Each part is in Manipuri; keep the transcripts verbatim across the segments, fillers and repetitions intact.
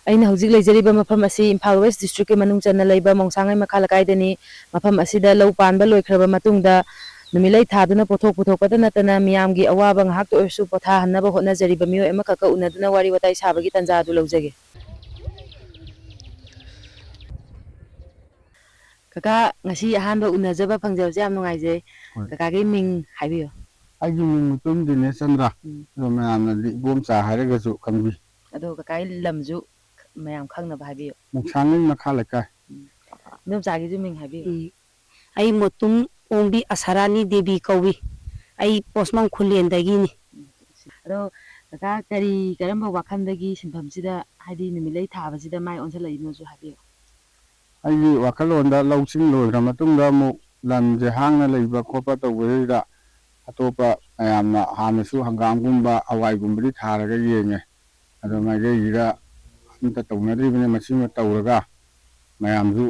ꯑꯩꯅ ꯍꯧꯖꯤꯛ ꯂꯩꯖꯔꯤꯕ ꯃꯐꯝ ꯑꯁꯤ ꯏꯝꯐꯥꯜ ꯋꯦꯁ ꯗꯤꯁꯇ꯭ꯔꯤꯛꯀꯤ ꯃꯅꯨꯡ ꯆꯟꯅ ꯂꯩꯕ ꯃꯣꯡꯁꯥꯡꯉꯩ ꯃꯈꯥ ꯂꯩꯀꯥꯏꯗꯅꯤ꯫ ꯃꯐꯝ ꯑꯁꯤꯗ ꯂꯧ ꯄꯥꯟꯕ ꯂꯣꯏꯈ꯭ꯔꯕ ꯃꯇꯨꯡꯗ ꯅꯨꯃꯤꯠꯂꯩ ꯊꯥꯗꯨꯅ ꯄꯣꯠꯊꯣꯛ ꯄꯨꯊꯣꯛꯄꯇ ꯅꯠꯇꯅ ꯃꯤꯌꯥꯝꯒꯤ ꯑꯋꯥꯕ ꯉꯥꯏꯍꯥꯛꯇ ꯑꯣꯏꯔꯁꯨ ꯄꯣꯊꯥꯍꯟꯅꯕ ꯍꯣꯠꯅꯖꯔꯤꯕ ꯃꯤꯑꯣꯏ ꯑꯃꯈꯛꯀ ꯎꯅꯗꯨꯅ ꯋꯥꯔꯤ ꯋꯥꯇꯥꯏ ꯁꯥꯕꯒꯤ ꯇꯥꯟꯖꯥ ꯑꯗꯨ ꯂꯧꯖꯒꯦ꯫ ꯀꯀꯥ, ꯉꯁꯤ ꯑꯍꯥꯟꯕ ꯎꯅꯖꯕ ꯐꯪꯖꯕꯁꯦ ꯌꯥꯝ ꯅꯨꯡꯉꯥꯏꯖꯩ꯫ ꯍꯣꯏ꯫ ꯀꯀꯥꯒꯤ ꯃꯤꯡ ꯍꯥꯏꯕꯤꯌꯨ꯫ ꯑꯩꯒꯤ ꯃꯤꯡ ꯃꯨꯇꯨꯝ ꯗꯤꯅꯦꯁ ꯆꯟꯗ꯭ꯔ꯫ ꯎꯝ꯫ ꯑꯗꯣ ꯃꯌꯥꯝꯅꯗꯤ ꯏꯕꯣꯝꯆꯥ ꯍꯥꯏꯔꯒꯁꯨ ꯈꯪꯕꯤ꯫ ꯑꯗꯣ ꯀꯀꯥꯒꯤ ꯂꯝꯁꯨ ꯃꯌꯥꯝ ꯈꯪꯅꯕ ꯍꯥꯏꯕꯤꯌꯨ꯫ ꯃꯣꯡꯁꯥꯡꯉꯩ ꯃꯈꯥ ꯂꯩꯀꯥꯏ꯫ ꯎꯝ꯫ ꯏꯗꯣꯝꯆꯥꯒꯤꯁꯨ ꯃꯤꯡ ꯍꯥꯏꯕꯤꯌꯨ꯫ ꯎꯝ꯫ ꯑꯩ ꯃꯣꯇꯨꯝ ꯑꯣꯡꯕꯤ ꯑꯁꯥꯔꯥꯅꯤ ꯗꯦꯕꯤ ꯀꯧꯏ꯫ ꯑꯩ ꯄꯣꯁꯃꯝ ꯈꯨꯂꯦꯟꯗꯒꯤꯅꯤ꯫ ꯎꯝ꯫ ꯑꯗꯣ ꯀꯀꯥ, ꯀꯔꯤ, ꯀꯔꯝꯕ ꯋꯥꯈꯜꯗꯒꯤ ꯁꯤꯟꯐꯝꯁꯤꯗ, ꯍꯥꯏꯗꯤ ꯅꯨꯃꯤꯠꯂꯩ ꯊꯥꯕꯁꯤꯗ ꯃꯥꯏ ꯑꯣꯟꯁꯤꯜꯂꯛꯏꯅꯣꯁꯨ ꯍꯥꯏꯕꯤꯌꯨ꯫ ꯑꯩꯒꯤ ꯋꯥꯈꯜꯂꯣꯟꯗ ꯂꯧꯁꯤꯡ ꯂꯣꯏꯈ꯭ꯔ ꯃꯇꯨꯡꯗ ꯑꯃꯨꯛ ꯂꯝꯁꯦ ꯍꯥꯡꯅ ꯂꯩꯕ ꯈꯣꯠꯄ ꯇꯧꯕꯁꯤꯗ ꯑꯇꯣꯞꯄ ꯃꯌꯥꯝꯅ ꯍꯥꯟꯅꯁꯨ ꯍꯪꯒꯥꯝꯒꯨꯝꯕ, ꯍꯋꯥꯏꯒꯨꯝꯕꯗꯤ ꯊꯥꯔꯒ ꯌꯦꯡꯉꯦ꯫ ꯑꯗꯣ ꯃꯥꯏꯀꯩꯁꯤꯗ ꯑꯝꯇ ꯇꯧꯅꯗ꯭ꯔꯤꯕꯅꯤ, ꯃꯁꯤꯃ ꯇꯧꯔꯒ ꯃꯌꯥꯝꯁꯨ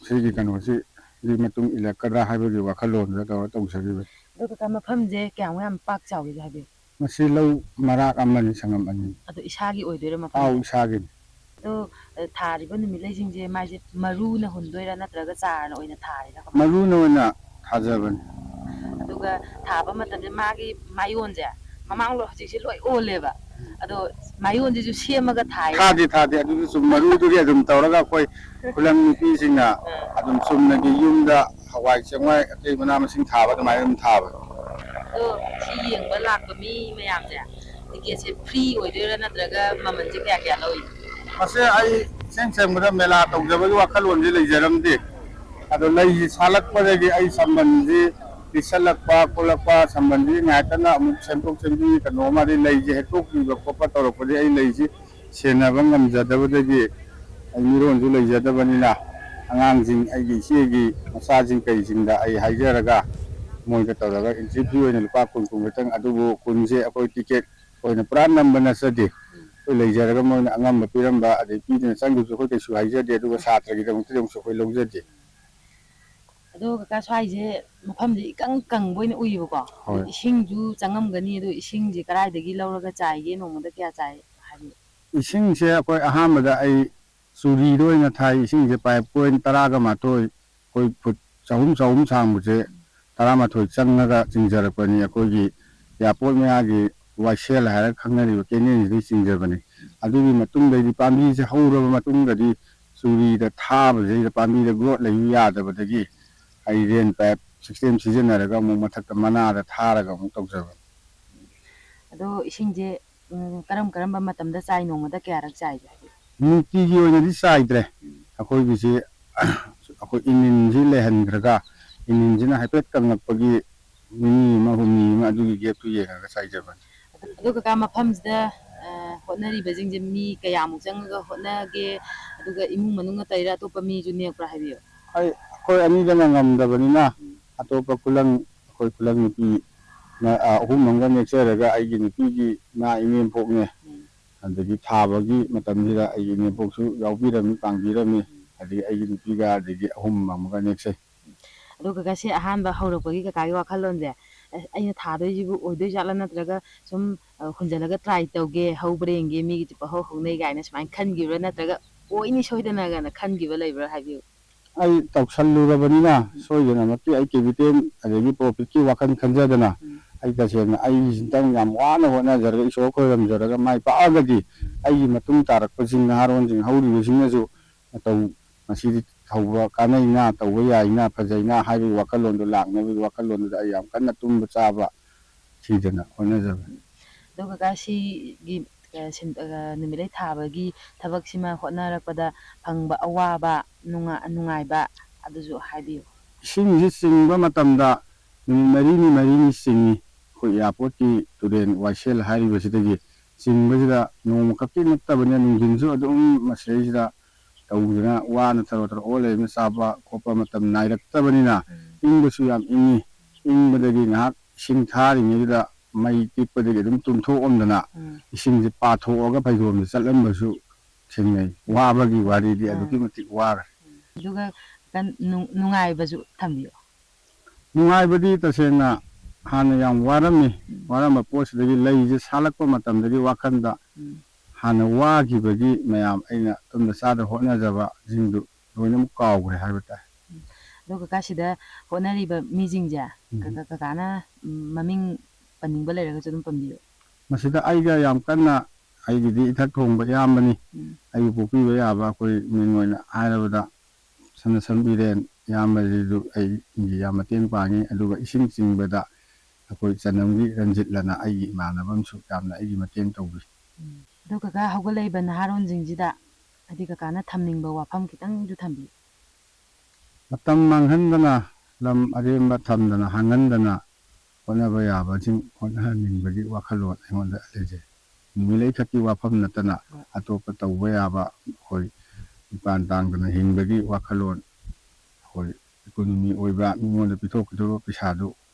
ꯁꯤꯒꯤ ꯀꯩꯅꯣꯁꯤꯒꯤ ꯃꯇꯨꯡ ꯏꯜꯂꯛꯀꯗ꯭ꯔꯥ ꯍꯥꯏꯕꯒꯤ ꯋꯥꯈꯜꯂꯣꯟꯗ ꯇꯧꯔ ꯇꯧꯖꯈꯤꯕꯅꯤ꯫ ꯑꯗꯣ ꯀꯀꯥ, ꯃꯐꯝꯁꯦ ꯀꯌꯥꯃꯨꯛ ꯌꯥꯝ ꯄꯥꯛ ꯆꯥꯎꯒꯦꯁꯨ ꯍꯥꯏꯕꯤꯌꯨ꯫ ꯃꯁꯤ ꯂꯧ ꯃꯔꯥꯛ ꯑꯃꯅꯤ, ꯁꯪꯉꯝ ꯑꯅꯤ꯫ ꯑꯗꯣ ꯏꯁꯥꯒꯤ ꯑꯣꯏꯗꯣꯏꯔꯥ ꯃꯐꯝꯁꯦ? ꯑꯥꯎ, ꯏꯁꯥꯒꯤꯅꯤ꯫ ꯑꯗꯣ, ꯑ, ꯊꯥꯔꯤꯕ ꯅꯨꯃꯤꯠꯂꯩꯁꯤꯡꯁꯦ ꯃꯥꯏꯁꯦ ꯃꯔꯨꯅ ꯍꯨꯟꯗꯣꯏꯔꯥ ꯅꯠꯇ꯭ꯔꯒ ꯆꯥꯔꯅ ꯑꯣꯏꯅ ꯊꯥꯔꯤꯔꯥ ꯀꯃꯥꯏꯅ? ꯃꯔꯨꯅ ꯑꯣꯏꯅ ꯊꯥꯖꯕꯅꯤ꯫ ꯑꯗꯨꯒ ꯊꯥꯕ ꯃꯇꯝꯗ ꯃꯥꯒꯤ ꯃꯌꯣꯟꯁꯦ, ꯃꯃꯥꯡ ꯂꯣ-, ꯍꯧꯖꯤꯛꯁꯦ ꯂꯣꯏ ꯑꯣꯜꯂꯦꯕ꯫ ꯑꯗꯣ ꯃꯌꯣꯟꯁꯤꯁꯨ ꯁꯦꯝꯃꯒ ꯊꯥꯏ? ꯊꯥꯗꯦ, ꯊꯥꯗꯦ꯫ ꯑꯗꯨꯁꯨ ꯆꯨꯝ ꯃꯔꯨꯗꯨꯒꯤ ꯑꯗꯨꯝ ꯇꯧꯔꯒ ꯑꯩꯈꯣꯏ ꯈꯨꯂꯪ ꯅꯨꯄꯤꯁꯤꯡꯅ ꯑꯥ꯫ ꯑꯗꯨꯝ ꯆꯨꯝꯅꯒꯤ ꯌꯨꯝꯗ ꯍꯋꯥꯏ ꯆꯦꯡꯋꯥꯏ ꯑꯇꯩ ꯃꯅꯥ ꯃꯁꯤꯡ ꯊꯥꯕ ꯑꯗꯨꯃꯥꯏꯅ ꯑꯗꯨꯝ ꯊꯥꯕꯅꯤ꯫ ꯑꯗꯣ ꯁꯤ ꯌꯦꯡꯕ ꯂꯥꯛꯄ ꯃꯤ ꯃꯌꯥꯝꯁꯦ, ꯇꯤꯀꯦꯠꯁꯦ ꯐ꯭ꯔꯤ ꯑꯣꯏꯗꯣꯏꯔꯥ ꯅꯠꯇ꯭ꯔꯒ ꯃꯃꯜꯁꯦ ꯀꯌꯥ ꯀꯌꯥ ꯂꯧꯏ? ꯃꯁꯦ ꯑꯩ ꯏꯁꯦꯡ ꯁꯦꯡꯕꯗ ꯃꯦꯂꯥ ꯇꯧꯖꯕꯒꯤ ꯋꯥꯈꯜꯂꯣꯟꯁꯦ ꯂꯩꯖꯔꯝꯗꯦ꯫ ꯑꯗꯣ ꯂꯩꯁꯤ ꯁꯥꯠꯂꯛꯄꯗꯒꯤ ꯑꯩ ꯁꯝꯕꯟꯁꯤ ꯄꯤꯛꯁꯜꯂꯛꯄ ꯈꯣꯠꯂꯛꯄ, ꯁꯝꯕꯟꯁꯤ ꯉꯥꯏꯍꯥꯛꯇꯅ ꯑꯃꯨꯛ ꯁꯦꯝꯗꯣꯛ ꯁꯦꯝꯖꯤꯟ ꯀꯩꯅꯣ ꯑꯃꯗꯤ ꯂꯩꯁꯦ ꯍꯦꯛꯇꯣꯛꯄꯤꯕ ꯈꯣꯠꯄ ꯇꯧꯔꯛꯄꯗꯒꯤ ꯑꯩ ꯂꯩꯁꯤ ꯁꯦꯟꯅꯕ ꯉꯝꯖꯗꯕꯗꯒꯤ ꯑꯩ ꯃꯤꯔꯣꯟꯁꯨ ꯂꯩꯖꯗꯕꯅꯤꯅ ꯑꯉꯥꯡꯁꯤꯡ, ꯑꯩꯒꯤ ꯏꯆꯦꯒꯤ ꯃꯆꯥꯁꯤꯡ ꯀꯩꯁꯤꯡꯗ ꯑꯩ ꯍꯥꯏꯖꯔꯒ ꯃꯣꯏꯗ ꯇꯧꯔꯒ entry fee ꯑꯣꯏꯅ ꯂꯨꯄꯥ ꯀꯨꯟ, ꯀꯨꯟ ꯈꯛꯇꯪ, ꯑꯗꯨꯕꯨ ꯀꯨꯟꯁꯦ ꯑꯩꯈꯣꯏ ꯇꯤꯀꯦꯠ ꯑꯣꯏꯅ ꯄꯨꯔꯥ ꯅꯝꯕ ꯅꯠꯆꯗꯦ꯫ ꯑꯩꯈꯣꯏ ꯂꯩꯖꯔꯒ ꯃꯣꯏꯅ ꯑꯉꯝꯕ ꯄꯤꯔꯝꯕ, ꯑꯗꯩ ꯄꯤꯗꯅ ꯆꯪꯈꯤꯕꯁꯨ ꯑꯩꯈꯣꯏ ꯀꯩꯁꯨ ꯍꯥꯏꯖꯗꯦ, ꯑꯗꯨꯒ ꯁꯥꯇ꯭ꯔꯒꯤꯗꯃꯛꯇꯗꯤ ꯑꯃꯨꯛꯁꯨ ꯑꯩꯈꯣꯏ ꯂꯧꯖꯗꯦ꯫ ꯑꯗꯣ ꯀꯀꯥ, ꯁ꯭ꯋꯥꯏꯁꯦ ꯃꯐꯝꯁꯦ ꯏꯀꯪ ꯀꯪꯕ ꯑꯣꯏꯅ ꯎꯏꯌꯦꯕꯀꯣ? ꯍꯣꯏ꯫ ꯏꯁꯤꯡꯁꯨ ꯆꯪꯉꯝꯒꯅꯤ, ꯑꯗꯣ ꯏꯁꯤꯡꯁꯦ ꯀꯗꯥꯏꯗꯒꯤ ꯂꯧꯔꯒ ꯆꯥꯏꯒꯦ? ꯅꯣꯡꯃꯗ ꯀꯌꯥ ꯆꯥꯏ ꯍꯥꯏꯕꯤꯌꯨ꯫ ꯏꯁꯤꯡꯁꯦ ꯑꯩꯈꯣꯏ ꯑꯍꯥꯟꯕꯗ ꯑꯩ ꯆꯨꯔꯤꯗ ꯑꯣꯏꯅ ꯊꯥꯏ꯫ ꯏꯁꯤꯡꯁꯦ ꯄꯥꯏꯞ ꯄꯣꯏꯟ ꯇꯔꯥꯒ ꯃꯥꯊꯣꯏ, ꯑꯩꯈꯣꯏ ꯐꯨꯠ ꯆꯍꯨꯝ, ꯆꯍꯨꯝ ꯁꯥꯡꯕꯁꯦ ꯇꯔꯥꯃꯥꯊꯣꯏ ꯆꯪꯉꯒ ꯆꯤꯡꯖꯔꯛꯄꯅꯤ꯫ ꯑꯩꯈꯣꯏꯒꯤ ꯏꯌꯥꯔꯄꯣꯔꯠ ꯃꯌꯥꯒꯤ ꯋꯥꯏꯁꯦꯜ ꯍꯥꯏꯔꯒ ꯈꯪꯅꯔꯤꯕ ꯀꯦꯅꯦꯜꯁꯤꯗꯒꯤ ꯆꯤꯡꯖꯕꯅꯤ꯫ ꯑꯗꯨꯒꯤ ꯃꯇꯨꯡꯗꯩꯗꯤ ꯄꯥꯝꯕꯤꯁꯦ ꯍꯧꯔꯕ ꯃꯇꯨꯡꯗꯗꯤ ꯆꯨꯔꯤꯗ ꯊꯥꯕꯁꯤꯗ ꯄꯥꯝꯕꯤꯗ ꯒ꯭ꯔꯣꯠ ꯂꯩꯌꯨ ꯌꯥꯗꯕꯗꯒꯤ ꯑꯩ ꯔꯦꯟ ꯄꯥꯏꯞ ꯁꯤꯁꯇꯦꯝ ꯁꯤꯖꯤꯟꯅꯔꯒ ꯑꯃꯨꯛ ꯃꯊꯛꯇ ꯃꯅꯥꯗ ꯊꯥꯔꯒ ꯑꯃꯨꯛ ꯇꯧꯖꯕꯅꯤ꯫ ꯑꯗꯣ ꯏꯁꯤꯡꯁꯦ, ꯎꯝ, ꯀꯔꯝ ꯀꯔꯝꯕ ꯃꯇꯝꯗ ꯆꯥꯏ? ꯅꯣꯡꯃꯗ ꯀꯌꯥꯔꯛ ꯆꯥꯏꯒꯦ ꯍꯥꯏꯗꯤ? ꯅꯨꯡꯇꯤꯒꯤ ꯑꯣꯏꯅꯗꯤ ꯆꯥꯏꯗ꯭ꯔꯦ꯫ ꯑꯩꯈꯣꯏꯒꯤꯁꯤ ꯑꯩꯈꯣꯏ ꯏꯟꯖꯤꯟꯁꯤ ꯂꯩꯍꯟꯈ꯭ꯔꯒ, ꯏꯟꯖꯤꯟꯁꯤꯅ ꯍꯥꯏꯐꯦꯠ ꯀꯪꯉꯛꯄꯒꯤ ꯅꯤꯅꯤ ꯑꯃ, ꯍꯨꯝꯅꯤ ꯑꯃ, ꯑꯗꯨꯒꯤ ꯒꯦꯞꯇꯨ ꯌꯦꯡꯉꯒ ꯆꯥꯏꯖꯕꯅꯤ꯫ ꯑꯗꯣ ꯀꯀꯥ, ꯃꯐꯝꯁꯤꯗ, ꯑ, ꯍꯣꯠꯅꯔꯤꯕꯁꯤꯡꯁꯦ ꯃꯤ ꯀꯌꯥꯃꯨꯛ ꯆꯪꯉꯒ ꯍꯣꯠꯅꯒꯦ? ꯑꯗꯨꯒ ꯏꯃꯨꯡ ꯃꯅꯨꯡ ꯅꯠꯇ꯭ꯔꯒ ꯑꯇꯣꯞꯄ ꯃꯤꯁꯨ ꯅꯦꯛꯄ꯭ꯔꯥ ꯍꯥꯏꯕꯤꯌꯨ꯫ ꯑꯩ, ꯑꯩꯈꯣꯏ ꯑꯅꯤꯗꯅ ꯉꯝꯗꯕꯅꯤꯅ ꯑꯇꯣꯞꯄ ꯈꯨꯂꯪ, ꯑꯩꯈꯣꯏ ꯈꯨꯂꯪ ꯅꯨꯄꯤ ꯅ-, ꯑ, ꯑꯍꯨꯝ ꯑꯃꯒ ꯅꯦꯛꯆꯔꯒ ꯑꯩꯒꯤ ꯅꯨꯄꯤꯒꯤ ꯏꯃꯥ ꯏꯅꯦꯝꯄꯣꯛꯅꯦ, ꯎꯝ꯫ ꯑꯗꯒꯤ ꯊꯥꯕꯒꯤ ꯃꯇꯝꯁꯤꯗ ꯑꯩꯒꯤ ꯏꯅꯦꯝꯄꯣꯛꯁꯨ ꯌꯥꯎꯕꯤꯔꯝꯃꯤ, ꯄꯥꯡꯕꯤꯔꯝꯃꯤ, ꯑꯗꯒꯤ ꯑꯩꯒꯤ ꯅꯨꯄꯤꯒ, ꯑꯗꯒꯤ ꯑꯍꯨꯝ ꯑꯃꯒ ꯅꯦꯛꯆꯩ꯫ ꯑꯗꯣ ꯀꯀꯥ, ꯁꯤ ꯑꯍꯥꯟꯕ ꯍꯧꯔꯛꯄꯒꯤ ꯀꯀꯥꯒꯤ ꯋꯥꯈꯜꯂꯣꯟꯁꯦ, "ꯑꯁ, ꯑꯩꯅ ꯊꯥꯗꯣꯏꯁꯤꯕꯨ ꯑꯣꯏꯗꯣꯏ ꯖꯥꯠꯂꯥ?" ꯅꯠꯇ꯭ꯔꯒ ꯁꯨꯝ, ꯑ, ꯍꯨꯟꯖꯜꯂꯒ ꯇ꯭ꯔꯥꯏ ꯇꯧꯒꯦ, ꯍꯧꯕ꯭ꯔꯥ ꯌꯦꯡꯒꯦ, ꯃꯤꯒꯤꯗꯤ ꯄꯪꯍꯧ ꯍꯧꯅꯩ ꯀꯥꯏꯅ ꯁꯨꯃꯥꯏꯅ ꯈꯟꯈꯤꯕ꯭ꯔꯥ? ꯅꯠꯇ꯭ꯔꯒ "ꯑꯣꯏꯅꯤ ꯁꯣꯏꯗꯅ"ꯒꯥꯏꯅ ꯈꯟꯈꯤꯕ ꯂꯩꯕ꯭ꯔꯥ? ꯍꯥꯏꯕꯤꯌꯨ꯫ ꯑꯩ ꯇꯧꯁꯜꯂꯨꯔꯕꯅꯤꯅ ꯁꯣꯏꯗꯅꯃꯛꯀꯤ ꯑꯩ ꯀꯦꯄꯤꯇꯦꯜ ꯑꯗꯒꯤ ꯄ꯭ꯔꯣꯐꯤꯠꯀꯤ ꯋꯥꯈꯜ ꯈꯟꯖꯗꯅ, ꯑꯩ ꯇꯁꯦꯡꯅ ꯑꯩꯁꯤꯇꯪ ꯌꯥꯝ ꯋꯥꯅ ꯍꯣꯠꯅꯖꯔꯒ ꯏꯁꯣꯔ ꯈꯣꯏꯔꯝꯖꯔꯒ ꯃꯥꯏ ꯄꯥꯛꯑꯒꯗꯤ ꯑꯩꯒꯤ ꯃꯇꯨꯡ ꯇꯥꯔꯛꯄꯁꯤꯡ, ꯅꯍꯥꯔꯣꯟꯁꯤꯡ ꯍꯧꯔꯤꯕꯁꯤꯡꯅꯁꯨ ꯃꯇꯧ ꯃꯁꯤꯗꯤ ꯇꯧꯕ ꯀꯥꯟꯅꯩꯅ, ꯇꯧꯕ ꯌꯥꯏꯅ, ꯐꯖꯩꯅ ꯍꯥꯏꯕꯒꯤ ꯋꯥꯈꯜꯂꯣꯟꯗꯣ ꯂꯥꯛꯅꯕꯒꯤ ꯋꯥꯈꯜꯂꯣꯟꯗꯨꯗ ꯑꯩ ꯌꯥꯝ ꯀꯟꯅ ꯇꯨꯝꯕ ꯆꯥꯕ ꯊꯤꯗꯅ ꯍꯣꯠꯅꯖꯕꯅꯤ꯫ ꯑꯗꯣ ꯀꯀꯥ, ꯁꯤꯒꯤ, ꯑ, ꯁꯤꯟ-, ꯑ, ꯅꯨꯃꯤꯠꯂꯩ ꯊꯥꯕꯒꯤ ꯊꯕꯛꯁꯤꯃ ꯍꯣꯠꯅꯔꯛꯄꯗ ꯐꯪꯕ ꯑꯋꯥꯕ, ꯅꯨꯡꯉꯥ-, ꯅꯨꯡꯉꯥꯏꯕ, ꯑꯗꯨꯁꯨ ꯍꯥꯏꯕꯤꯌꯨ꯫ ꯏꯁꯤꯡꯁꯤ ꯆꯤꯡꯕ ꯃꯇꯝꯗ ꯅꯨꯃꯤꯠ ꯃꯔꯤꯅꯤ, ꯃꯔꯤꯅꯤ ꯆꯤꯡꯉꯤ꯫ ꯑꯩꯈꯣꯏ ꯏꯌꯥꯔꯄꯣꯔꯠꯀꯤ ꯇꯨꯔꯦꯟ ꯋꯥꯏꯁꯦꯜ ꯍꯥꯏꯔꯤꯕꯁꯤꯗꯒꯤ ꯆꯤꯡꯕꯁꯤꯗ ꯅꯣꯡꯃ ꯈꯛꯀꯤ ꯅꯠꯇꯕꯅꯤꯅ ꯅꯨꯡꯊꯤꯟꯁꯨ ꯑꯗꯨꯝ ꯃꯁꯤꯗꯩꯁꯤꯗ ꯇꯧꯗꯅ ꯋꯥꯅ ꯊꯔꯣ ꯊꯔꯣ ꯑꯣꯜ ꯂꯩꯕꯅ ꯆꯥꯕ ꯈꯣꯠꯄ ꯃꯇꯝ ꯅꯥꯏꯔꯛꯇꯕꯅꯤꯅ ꯏꯪꯕꯁꯨ ꯌꯥꯝ ꯏꯪꯉꯤ꯫ ꯏꯪꯕꯗꯒꯤ ꯉꯥꯏꯍꯥꯛ ꯏꯁꯤꯡ ꯊꯥꯔꯤꯉꯩꯗꯨꯗ ꯃꯩ ꯇꯤꯛꯄꯗꯒꯤ ꯑꯗꯨꯝ ꯇꯨꯝꯊꯣꯛꯑꯝꯗꯅ ꯎꯝ꯫ ꯏꯁꯤꯡꯁꯦ ꯄꯥꯊꯣꯛꯑꯒ ꯐꯩꯖꯣꯝꯁꯦ ꯆꯠꯂꯝꯕꯁꯨ ꯊꯦꯡꯅꯩ꯫ ꯋꯥꯕꯒꯤ ꯋꯥꯔꯤꯗꯤ ꯑꯥ꯫ ꯑꯗꯨꯛꯀꯤ ꯃꯇꯤꯛ ꯋꯥꯈ꯭ꯔꯦ꯫ ꯑꯗꯨꯒ ꯀꯟ-, ꯅꯨꯡ-, ꯅꯨꯡꯉꯥꯏꯕꯁꯨ ꯊꯝꯕꯤꯌꯨ꯫ ꯅꯨꯡꯉꯥꯏꯕꯗꯤ ꯇꯁꯦꯡꯅ ꯍꯥꯟꯅ ꯌꯥꯝ ꯋꯥꯔꯝꯃꯤ꯫ ꯋꯥꯔꯝꯕ ꯄꯣꯠꯁꯤꯗꯒꯤ ꯂꯩꯁꯦ ꯁꯥꯠꯂꯛꯄ ꯃꯇꯝꯗꯒꯤ ꯋꯥꯈꯜꯗ ꯎꯝ꯫ ꯍꯥꯟꯅ ꯋꯥꯈꯤꯕꯒꯤ ꯃꯌꯥꯝ, ꯑꯩꯅ ꯇꯨꯝꯗ ꯆꯥꯗ ꯍꯣꯠꯅꯖꯕꯁꯤꯡꯗꯨ ꯂꯣꯏꯅꯃꯛ ꯀꯥꯎꯈ꯭ꯔꯦ ꯍꯥꯏꯕ ꯇꯥꯏ꯫ ꯑꯗꯣ ꯀꯀꯥ, ꯁꯤꯗ ꯍꯣꯠꯅꯔꯤꯕ ꯃꯤꯁꯤꯡꯁꯦ, ꯎꯝ꯫ ꯀꯀꯥ, ꯀꯀꯥꯅ, ꯎꯝ, ꯃꯃꯤꯡ ꯄꯟꯅꯤꯡꯕ ꯂꯩꯔꯒꯁꯨ ꯑꯗꯨꯝ ꯄꯟꯕꯤꯌꯨ꯫ ꯃꯁꯤꯗ ꯑꯩꯒ ꯌꯥꯝ ꯀꯟꯅ, ꯑꯩꯒꯤꯗꯤ ꯏꯊꯛ ꯊꯣꯡꯕ ꯏꯌꯥꯝꯕꯅꯤ꯫ ꯎꯝ꯫ ꯑꯩꯕꯨ ꯄꯣꯛꯄꯤꯕ ꯌꯥꯕ ꯑꯩꯈꯣꯏ ꯃꯤꯡ ꯑꯣꯏꯅ ꯍꯥꯏꯔꯕꯗ, ꯁꯅꯥꯁꯝ ꯕꯤꯔꯦꯟ ꯏꯌꯥꯝꯕꯁꯤꯁꯨ ꯑꯩꯒꯤ ꯌꯥꯝ ꯃꯇꯦꯡ ꯄꯥꯡꯉꯤ꯫ ꯑꯗꯨꯒ ꯏꯁꯤꯡ ꯆꯤꯡꯕꯗ ꯑꯩꯈꯣꯏ ꯆꯅꯝꯒꯤ ꯔꯟꯖꯤꯠꯂꯅ ꯑꯩꯒꯤ ꯏꯃꯥꯟꯅꯕ ꯑꯃꯁꯨ ꯌꯥꯝꯅ ꯑꯩꯒꯤ ꯃꯇꯦꯡ ꯇꯧꯕꯤ꯫ ꯎꯝ꯫ ꯑꯗꯣ ꯀꯀꯥ, ꯍꯧꯒꯠꯂꯛꯏꯕ ꯅꯍꯥꯔꯣꯟꯁꯤꯡꯁꯤꯗ, ꯍꯥꯏꯗꯤ, ꯀꯀꯥꯅ ꯊꯝꯅꯤꯡꯕ ꯋꯥꯐꯝ ꯈꯤꯇꯪꯁꯨ ꯊꯝꯕꯤꯌꯨ꯫ ꯃꯇꯝ ꯃꯥꯡꯍꯟꯗꯅ, ꯂꯝ ꯑꯔꯦꯝꯕ ꯊꯝꯗꯅ, ꯍꯥꯡꯍꯟꯗꯅ ꯍꯣꯠꯅꯕ ꯌꯥꯕꯁꯤꯡ ꯍꯣꯠꯅꯍꯟꯅꯤꯡꯕꯒꯤ ꯋꯥꯈꯜꯂꯣꯟ ꯑꯩꯉꯣꯟꯗ ꯂꯩꯖꯩ꯫ ꯅꯨꯃꯤꯠꯂꯩ ꯈꯛꯀꯤ ꯋꯥꯐꯝ ꯅꯠꯇꯅ, ꯍꯣꯏ꯫ ꯑꯇꯣꯞꯄ ꯇꯧꯕ ꯌꯥꯕ, ꯑꯩꯈꯣꯏ ꯃꯄꯥꯟ ꯇꯥꯡꯗꯅ ꯍꯤꯡꯕꯒꯤ ꯋꯥꯈꯜꯂꯣꯟ, ꯑꯩꯈꯣꯏ ꯏꯀꯣꯅꯣꯃꯤ ꯑꯣꯏꯕ, ꯃꯤꯉꯣꯟꯗ ꯄꯤꯊꯣꯛꯀꯗꯧꯕ ꯄꯩꯁꯥꯗꯨ